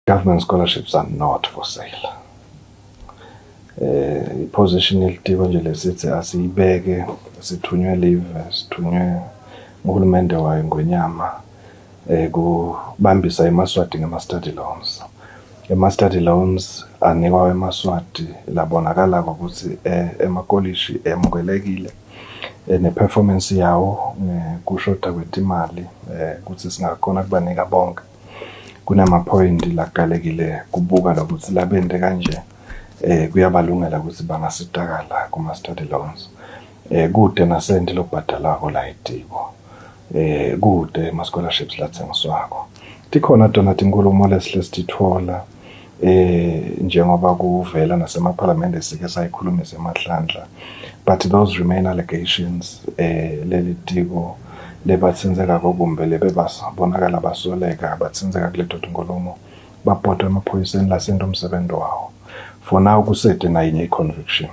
Government scholarships are not for sale. I-position yelitiko nje lesithi asiyibeke, sithunywe live, sithunywe nguhulumende wayo Ngwenyama, kubambisa emaSwati ngema-study loans. Ema-study loans anikwa emaSwati labonakala ukuthi emakolishi emukelekile, ne-performance yawo kushoda kwetimali, ukuthi singakhona kubanika bonke. Kunamaphoyinti lakalekile kubuka lokuthi labente kanje, kuyabalungela ukuthi bangasitakala kuma-study loans. Kude nasenti lokubhadalwako la etiko, kude ema-scholarships latsengiswako. Tikhona tona tinkhulumo lesihle sititfola, njengoba kuvela nasemaphalamende, sike sayikhulumisa emahlandla, but those remain allegations. Leli tiko lebatsindzekako kumbe lebebasabonakala basoleka batsindzeka kuleto tinkhulumo babhodwe emaphoyiseni lasenta umsebenzi wawo. For now kusete nayinye i-conviction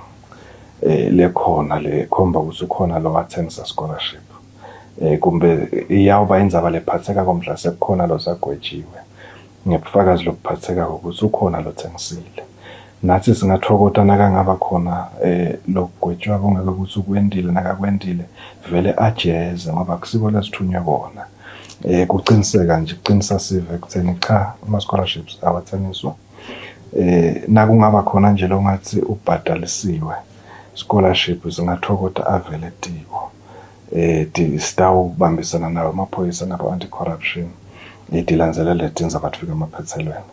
lekhona lekhomba ukuthi ukhona lo wathengisa scholarship. Kumbe iyawuba indzaba lephathekako mhla sekukhona losagwetshiwe ngebufakazi lobuphathekako ukuthi ukhona lothengisile. Nathi singathokota nakangaba khona lokugwetshwa kungeke ukuthi ukwentile, nakakwentile vele ajeze ngoba akusiko lesithunywe kona. Kuciniseka nje, kucinisa sive ekutheni cha, ama-scholarships awathengiswa. Nakungaba khona nje longathi ubhadalisiwe scholarship, singathokota avele etiko. Sitawubambisana nawo amaphoyisa nabo anti-corruption, tilandzelele tindzaba tifike emaphethelweni.